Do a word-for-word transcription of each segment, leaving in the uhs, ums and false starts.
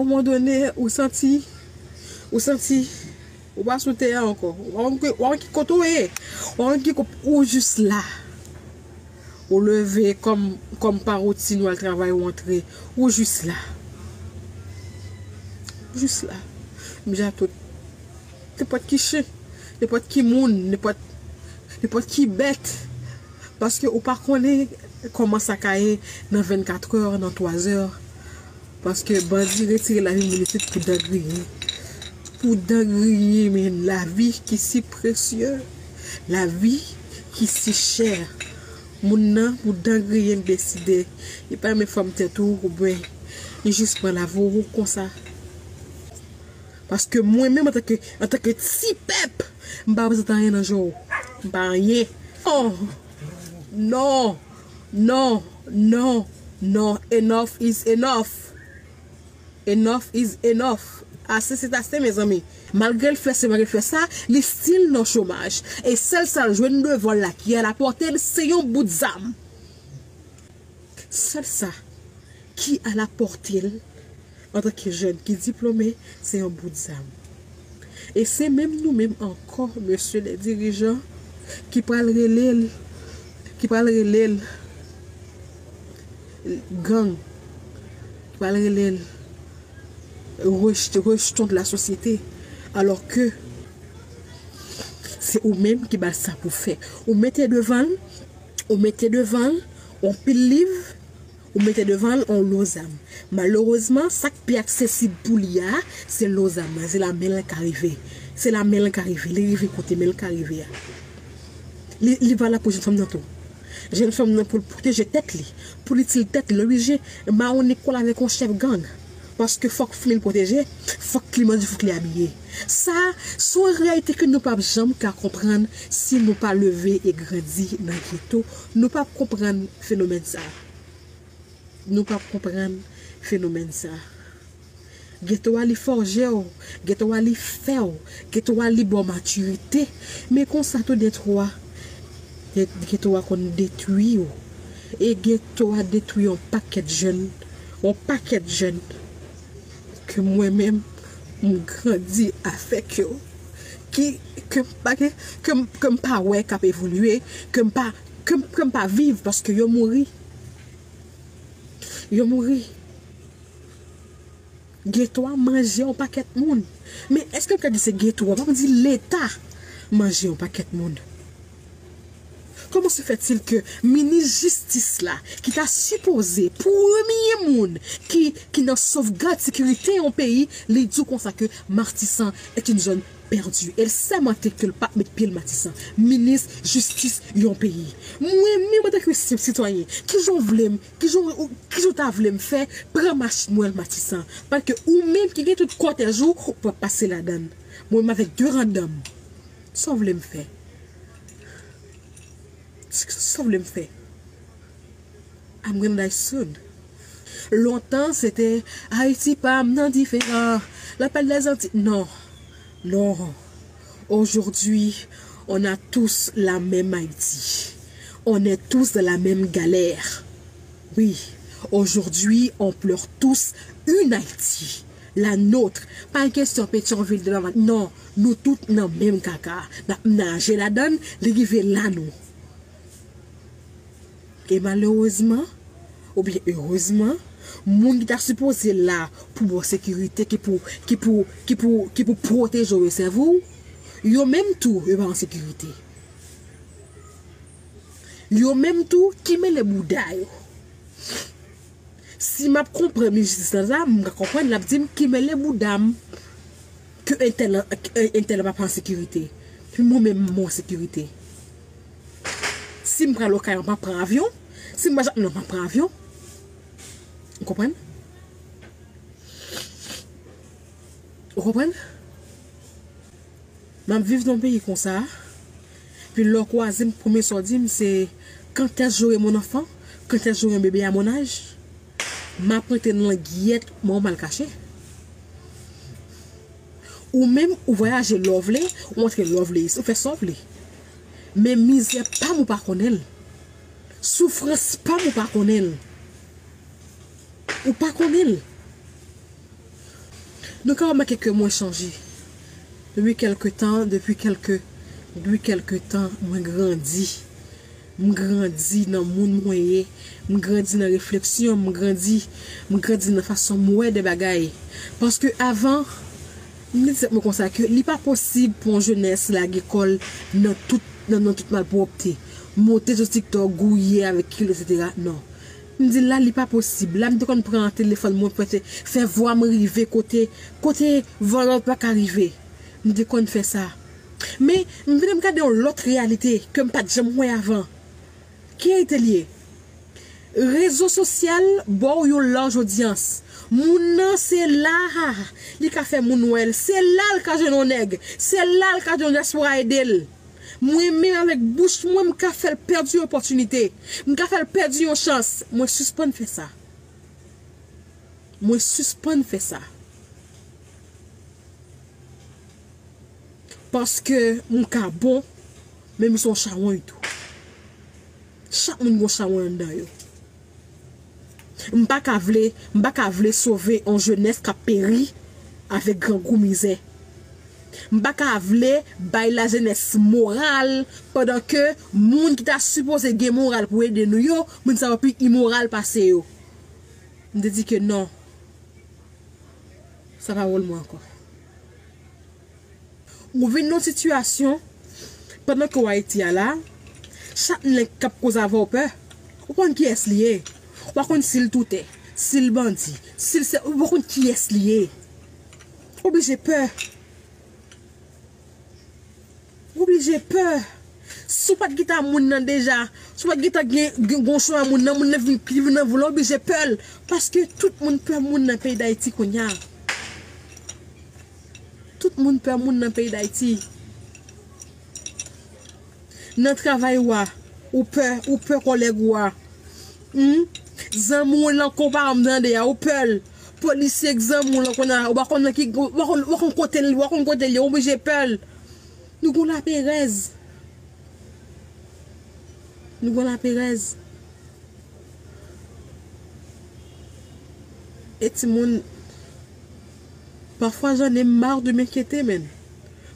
Yon moman done, ou santi, ou santi, ou pa sou tè a ankò. Ou pa konn ki, ou pa konn ki kote ou ye. Ou pa konn ki ko-, ou jis la. Ou leve kòm, kòm pa woutin, ou al travay, ou antre. Ou jis la. Ou jis la. M di a tout. Nenpòt ki chen, nenpòt ki moun, nenpòt, nenpòt ki bèt. Paske ou pa konnen kòman sa ka ye nan vennkatrè, nan twazè. Paske bandi retire lavi moun isit pou dan griyen. Pou dan griyen, men lavi ki si presye, lavi ki si chè. Moun nan, pou dan griyen, deside, li pa renmen fòm tèt ou, oubyen li jis pran lavi w konsa. Paske mwen menm, antanke, antanke ti pèp, m pa reprezante anyen nan je w. M pa anyen. Non! Non! Non! Non! Non! Enough is enough! Enough is enough! Ase se ase, mezanmi. Malgre l fè se, malgre l fè sa, li still nan chomaj. E sèl sa l jwenn devan l la ki alapòte l, se yon bout zam. Sèl sa ki alapòte l antanke jèn ki diplome, se yon bout zam. E se menm nou menm ankò, mesye lè dirijan, ki pral rele l, ki pral rele l gang, ki pral rele l rejte, rejeton de la sosyete. Alò ke se ou menm ki ba l sa pou fè. Ou mete devan l, ou mete devan l yon pil liv, ou mete devan l yon lo zam. Malerezman, sa k pi aksesib pou li a, se lo zam nan. Se la men l ka rive. Se la men l ka rive. Li rive kote men l ka rive a. Li, li valab pou jèn fanm nan tou. Jèn fanm nan pou l pwoteje tèt li, pou l itil tèt li, li oblije mawon li kòl avèk yon chèf gang. Paske fòk fanmi l pwoteje, fòk li manje, fòk li abiye. Sa, se yon reyalite ke nou p ap janm ka konprann si nou pa leve e grandi nan geto. Nou p ap konprann fenomèn sa. Nou p ap konprann fenomèn sa. Geto a li fòje w, geto a li fè w, geto a li ba w matirite. Men konsa tou detwa, geto a konn detwi w. E geto a detwi yon pakèt jèn, yon pakèt jèn ke mwen menm, m grandi avèk yo. Ki, ke m pa gen, ke m, ke m pa wè k ap evolye, ke m pa, ke m, ke m pa viv paske yo mouri. Yo mouri. Geto a manje yon pakèt moun. Men èske m ka di se geto a? Pa m di Leta manje yon pakèt moun. Comment se fait-il que minis jistis la, ki ta sipoze premye moun ki, ki nan sovgad sekirite yon peyi, li di w konsa ke Matisan est une zone pèdi. E l sèmante ke l p ap met pye l Matisan. Minis jistis yon peyi. Mwen menm antanke senp sitwayen, kijan w vle m, kijan w, kijan w ta vle m fè pran mach mwen Matisan? Paske ou menm ki gen tout kòtèj ou, ou p ap pase ladan l. Mwen menm avèk de randan m. Sa w vle m fè? Sa w vle m fè? I'm gonna die soon. Lontan, se te Ayiti pa m nan diferan. Lapèl dèzanti. Non. Non. Aujourd'hui, on a tous la même Haïti. On est tous dans la même galère. Oui. Aujourd'hui, on pleure tous une Haïti. La nôtre. Pa gen kesyon Petyonvil de la. Non. Nou tout nan menm kaka. N ap naje ladan l, li rive la nou. E malerezman, oubyen erezman, moun ki ta sipoze la pou ba w sekirite, ki pou, ki pou, ki pou, ki pou pwoteje w e sèvi w, yo menm tou, yo pa an sekirite. Yo menm tou, ki mele bouda yo. Si m ap konprann minis jistis la, m ka konprann, l ap di m ki mele bouda m ke entèl, entèl pa pa an sekirite. Pi mwen menm, mwen an sekirite. Si m pral Okay, m ap pran avyon. Si m pral Jakmèl, m ap pran avyon. Ou konprann? Ou konprann? M ap viv nan yon peyi konsa. Pi lè w kwaze m, premye sa w di m se: Quand est-ce que j'aurai mon enfant? Quand est-ce que j'aurai un bébé à mon âge? M ap rete nan langyèt, men w mal kache. Ou menm, ou vwayaje lè w vle, ou antre lè w vle, ou fè sa w vle. Men mizè pa m ou pa konnen l. Soufrans pa m ou pa konnen l. Ou pa konnen l. Nou ka remake ke mwen chanje. Depi kèlke tan, depi kèlke, depi kèlke tan, mwen grandi. M grandi nan moun mwen ye. M grandi nan refleksyon, m grandi, m grandi nan fason m wè de bagay. Paske avan, m te di tèt mwen konsa ke li pa posib pou yon jenès lage kò l nan tout, nan, nan tout malpwòpte. Monte sou TikTok, gouye avèk kil, etsetera. Non. M di la, li pa posib. La, m te konn pran telefòn mwen, fè, fè vwa m rive kote, kote vòlò pa ka rive. M te konn fè sa. Men, m vin ap gade yon lòt reyalite ke m pa t janm wè avan. Ki reyalite l ye? Rezo sosyal ba w yon laj odyans. Moun nan, se la li ka fè moun wè l. Se la l ka jwenn yon nèg. Se la l ka jwenn yon dyaspora ede l. Mwen menm avèk bouch mwen, m ka fè l pèdi yon opòtinite. M ka fè l pèdi yon chans. Mwen sispann fè sa. Mwen sispann fè sa. Paske m ka bon, men m se yon chawony tou. Chak moun gen yon chawony anndan yo. M pa ka vle, m pa ka vle sove yon jenès k ap peri avèk grangou mizè. M pa ka vle bay lajenès moral pandan ke moun ki ta sipoze gen moral pou ede nou yo, moun sa yo pi imoral pase yo. M te di ke non. Sa pa wòl mwen ankò. Ou vin nan yon sitiyasyon, pandan ke w Ayiti a la, chak nèg k ap koze avè w pè. Ou konn kiyès li ye. Ou pa konn si l toutè, si l bandi, si l se, ou pa konn kiyès li ye. Ou oblije pè. Ou oblije pè. Si w pa t gentan moun nan deja, si w pa t gentan gen, gen gon chwa moun nan, moun nan vin pi vin nan vou la, w oblije pè l. Paske tout moun pè moun nan peyi Dayiti kounye a. Tout moun pè moun nan peyi Dayiti. Nan travay ou a, ou pè, ou pè kòlèg ou a. Hmm? Zanmi w lan konpa m tande a, ou pè l. Polisye k zanmi w lan konn a, ou pa konn nan ki, ou pa konn, ou pa konn kote l, ou pa konn kote l ye, ou oblije pè l. Nou gon laperèz. Nou gon laperèz. E timoun, pafwa j'en ai marre de m'inquiéter, men.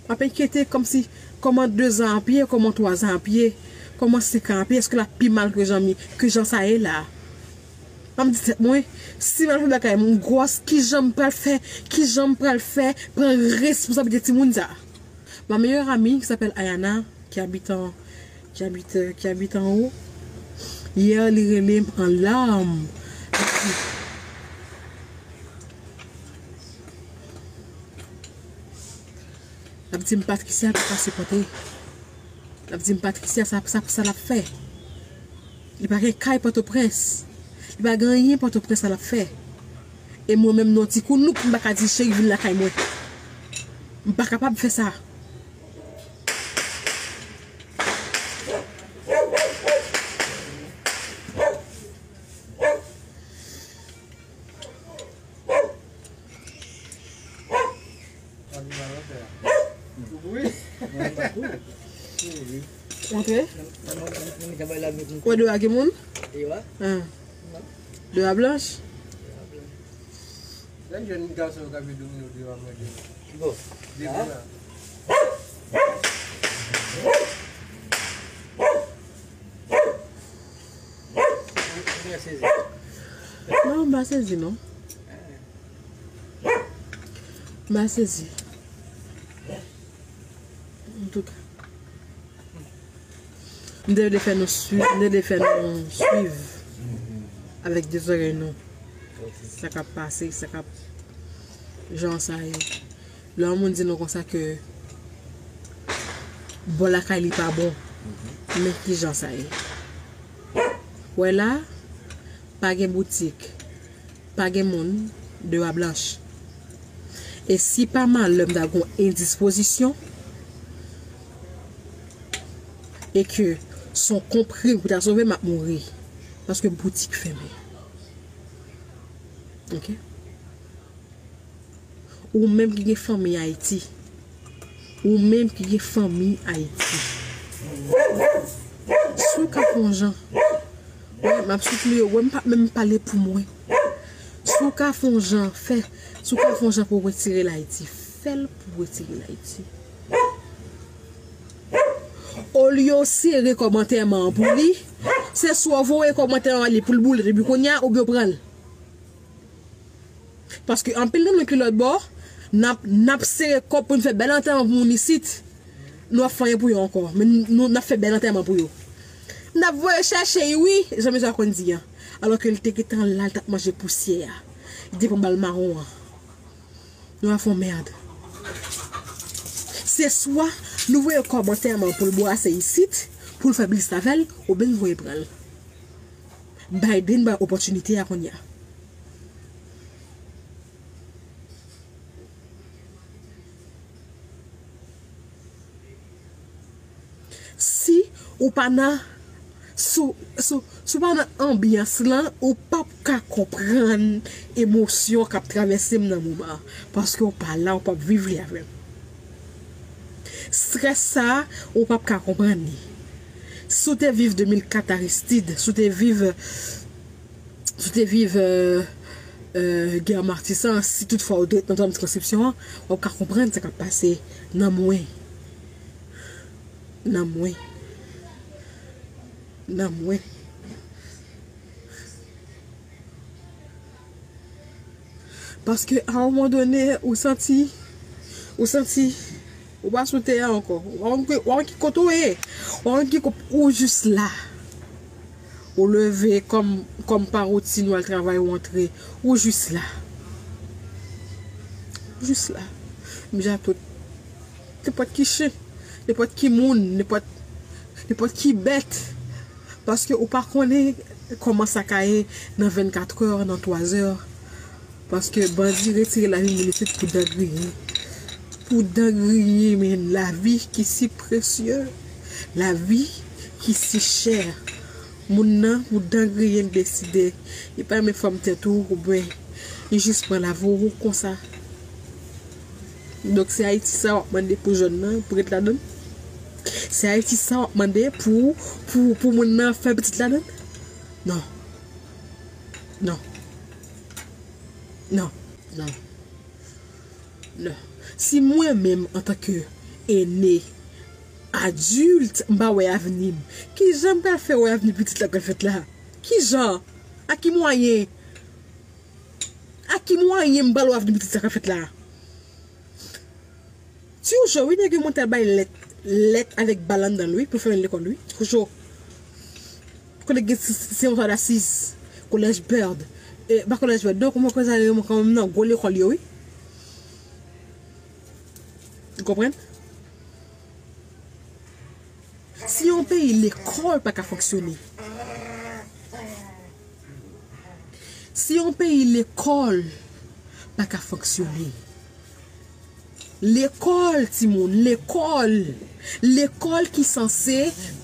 M ap enkyete kòmsi, kòman dezan ap ye, kòman twazan ap ye, kòman senkan ap ye, èske l ap pi mal ke jan mi, ke jan sa ye la? M ap di tèt mwen, si m al fè bagay m gwòs, kijan m pral fè, kijan m pral fè, pran responsablite timoun sa? Ma meilleure amie, qui s'appelle Ayana, qui habite en, qui habite, qui habite en haut, yè, li rele m an lam. L ap di m Patricia pa ka sipòte. L ap di m Patricia sa, sa, sa l ap fè. Li pa gen kay Pòtoprens. Li pa gen anyen Pòtoprens sa l ap fè. E mwen menm nan ti kounouk, m pa ka di cheri vin lakay mwen. M pa kapab fè sa. Antre. Wè de a gen moun? Ah. De a blanch? Lè jèn gason yo k ap jwe domino deyò a manje. Bon. Depi la. Ou byen sezi? Non, m pa sezi non. M pa sezi. Antouka. M te vle fè nou swiv, m te vle fè nou swiv avèk de zòrèy nou. Sa k ap pase, sa k ap, jan sa ye. Lè yon moun di nou konsa ke bò lakay li pa bon, men kijan sa ye. Wè la, pa gen boutik, pa gen moun, de a blanch. E si pa malè m ta gon endispozisyon, e ke s on konprim pou ta sove m, m ap mouri. Paske boutik fèmen. Ok? Ou menm ki gen fanmi Ayiti. Ou menm ki gen fanmi Ayiti. Si w ka fè yon jan. Wè, m ap soutni yo. Wè, m p ap menm pale pou mwen. Si Si w ka fè yon jan, fè. Si w ka fè yon jan pou w retire l Ayiti, fè l pou w retire l Ayiti. Olye w sere kòb antèman an pou li, se swa w voye kòb antèman an li pou l boule depi kounye a, oubyen w pran l. Paske anpil nan nou ki lòt bò, n ap, n ap sere kòb pou n fè bèl antèman pou moun isit. Nou ap fè anyen pou yo ankò, men nou, n ap fè bèl antèman pou yo. N ap voye chèche l, wi, jan mesye a konn di an. Alòske l te gentan la, l t ap manje pousyè a. Li te pran bal mawon an. Nou ap fè yon mèd. Se swa nou voye kòb antèman pou l brase isit, pou l fè biznis avè l, oubyen nou voye pran l. Biden bay opòtinite a kounye a. Si ou pa nan, si, si, si ou pa nan anbyans lan, ou p ap ka konprann emosyon k ap travèse m nan moman an. Paske ou pa la, ou p ap viv li avè m. Strès sa a, ou p ap ka konprann li. Si w te viv de mil kat Aristide, si w te viv, si w te viv, euh, euh, gè Matisan, si toutfwa w te ret nan zòn sikonskripsyon an, w ap ka konprann sa k ap pase nan mwen. Nan mwen. Nan mwen. Paske a yon moman done, ou santi, ou santi, ou pa sou tè a ankò. Ou pa konn ki, ou pa konn ki kote w ye. Ou pa konn ki ko-, ou jis la. Ou leve kòm, kòm pa woutin, ou al travay, ou antre. Ou jis la. Ou jis la. M ja tout. Nenpòt ki chen, nenpòt ki moun, nenpòt, nenpòt ki bèt. Paske ou pa konnen kòman sa ka ye nan vennkatrè, nan twazè. Paske bandi retire lavi moun isit pou dan griyen. Pou dan griyen, men lavi ki si presye, lavi ki si chè. Moun nan, pou dan griyen, deside, li pa renmen fanm tèt ou, oubyen li jis pran lavi w konsa. Donk, se Ayiti sa w ap mande pou jèn nan, pou ret ladan l? Se Ayiti sa w ap mande pou, pou, pou moun nan fè pitit ladan l? Non. Non. Non. Non. Non. Si mwen menm, antanke ene, adilt, m pa wè avni m, kijan m pral fè wè avni pitit la k ap fèt la? Kijan? A ki mwayen? A ki mwayen m pral wè avni pitit sa k ap fèt la? Ti Roujo, wi, nèg yo monte al bay lèt, lèt avèk bal anndan l, wi, pou fèmen lekòl, wi. Ti Roujo. Kote gen si, si yon swa dasiz, kolèj Byrd. E, pa kolèj Byrd, non, kòman kolèj sa yo, kanmenm nan gwo lekòl yo, wi. Ou konprann? Si yon peyi lekòl pa ka fonksyone, si yon peyi lekòl pa ka fonksyone, lekòl, timoun, lekòl, lekòl ki sanse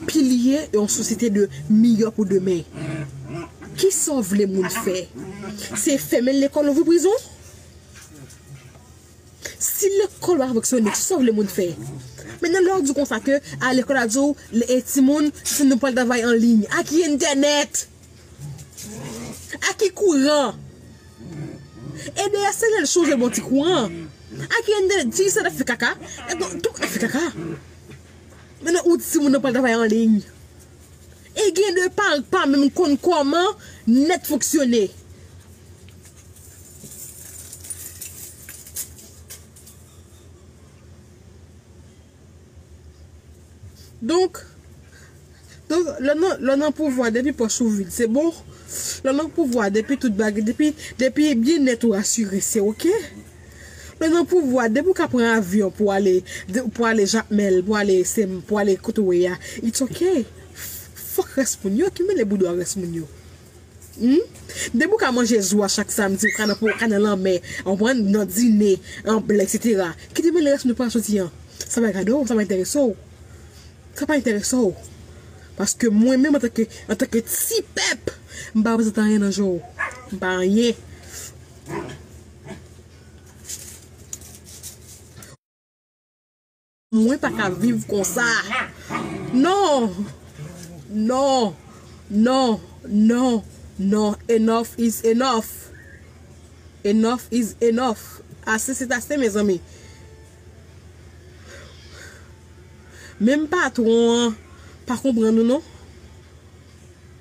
pilye yon sosyete de miyò pou demen. Kisa w vle moun fè? Se fèmen lekòl, ouvri prizon? Si lekòl pa fonksyone, kisa w vle moun fè? Mentnan, lè w di konsa ke, a, lekòl la di w, e timoun, si nou pral travay an liy, a ki entènèt? A ki kouran? E dayè, se lè l chonje bon ti kouran. A ki entènèt? Ti sa t ap fè kaka. E bon, tout ap fè kaka. Mentnan, ou di timoun nan pral travay an liy. E gen de paran k pa menm konn kòman nèt fonksyone. Donk, donk, lè w nan, lè w nan pouvwa, depi pòch ou vid, se bon. Lè w nan pouvwa, depi tout bagay, depi, depi byennèt ou asire, se oke. Lè w nan pouvwa, depi w ka pran avyon pou ale, de, pou ale Jakmèl, pou ale Sem, pou ale kote w ye a, it's oke. Fòk rès moun yo, ki mele bouda rès moun yo. Hmm? Depi w ka manje zo a chak samdi, w ka nan, w ka nan lanmè, w konprann, nan dine, an blè, etsetera. Kite mele rès moun yo pa soti an. Sa pa gade w, sa pa enterese w. Sa pa enterese w. Paske mwen menm, antanke, antanke ti pèp, m pa reprezante anyen nan je w. M pa anyen. Mwen pa ka viv konsa. Non. Non. Non. Non. Non. Enough is enough. Enough is enough. Ase se ase, mezanmi. Menm patwon an pa konprann ou non.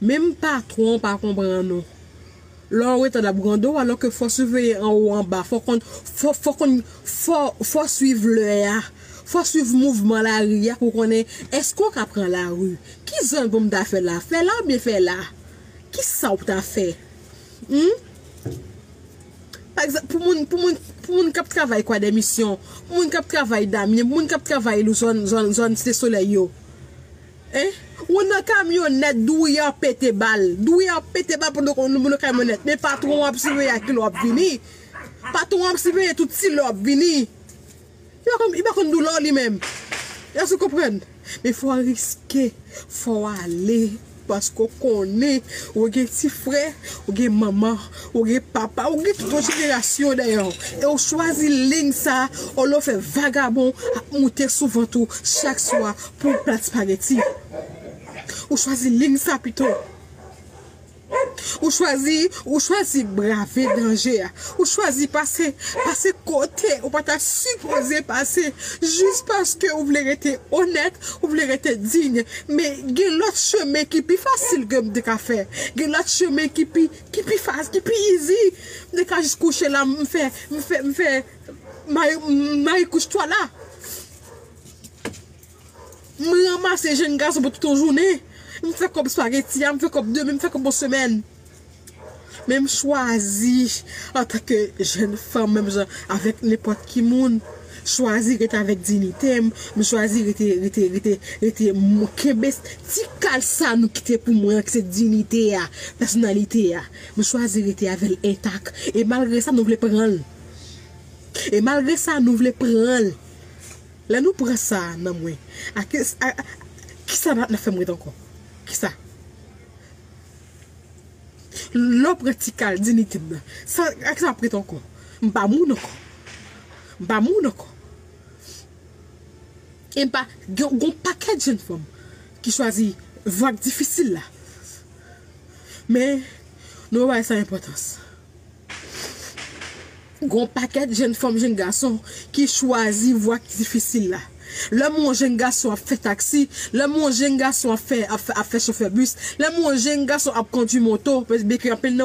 Menm patwon an pa konprann ou. Lè w ret an ap grande w, alò ke fò siveye anwo anba, fò konn, fò, fò konn, fò, fò swiv lè a, fò swiv mouvman lari a pou konnen èske w ka pran lari. Ki jan pou m ta fè la? Fè la oubyen fè la? Kisa w ta fè? Hmm? Pa egzanp, pou moun, pou moun, pou moun k ap travay Kwadèmisyon, pou moun k ap travay Damyen, pou moun k ap travay zòn, zòn, zòn Site Solèy yo. Hein? Ou nan kamyonèt, dwouye ap pete bal. Dwouye ap pete bal pandan w nan kamyonèt. Men patwon w ap siveye a kilè w ap vini. Patwon w ap siveye tout ti lè w ap vini. Li pa konn, li pa konn doulè w li menm. Èske w konprann? Men fò w riske, fò w ale, paske w konnen, ou gen ti frè, ou gen manman, ou gen papa, ou gen tout yon jenerasyon dèyè w. E w chwazi liy sa, olye w fè vagabon ap moute sou vant ou chak swa pou yon plat spageti. Ou chwazi liy sa pito. Ou chwazi, ou chwazi brave danje a. Ou chwazi pase, pase kote ou pa ta sipoze pase, jis paske ou vle rete onèt, ou vle rete diy. Men gen lòt chemen ki pi fasil ke m te ka fè. Gen lòt chemen ki pi, ki pi fas, ki pi easy. M te ka jis kouche la, m fè, m fè, m fè mari, mari kouch twa la. M ranmase jenn gason pou tout yon jounen. M fè kòb spageti a, m fè kòb demen, m fè kòb yon semèn. Men m chwazi, antanke jenn fanm, menm jan avèk nenpòt ki moun, chwazi rete avèk diyite m, m chwazi rete, rete, rete, rete, m kenbe ti kal sa nou kite pou mwen an, ki se diyite a, pèsonalite a. M chwazi rete avè l entak. E malgre sa, nou vle pran l. E malgre sa, nou vle pran l. Lè nou pran sa nan mwen, a ki, a, a, kisa n ap, n ap fè m ret ankò? Kisa? Lè w pran ti kal diyite m nan, sa, a kisa m ap ret ankò? M pa moun ankò. M pa moun ankò. E m pa, gen, gen yon pakèt jenn fanm ki chwazi vwa k difisil la. Men, nou pa bay sa enpòtans. Gon pakèt jenn fanm, jenn gason ki chwazi vwa ki difisil la. Lè m wè yon jenn gason ap fè taksi, lè m wè yon jenn gason ap fè, ap fè, ap fè chofè bis, lè m wè yon jenn gason ap kondui moto, paske anpil nan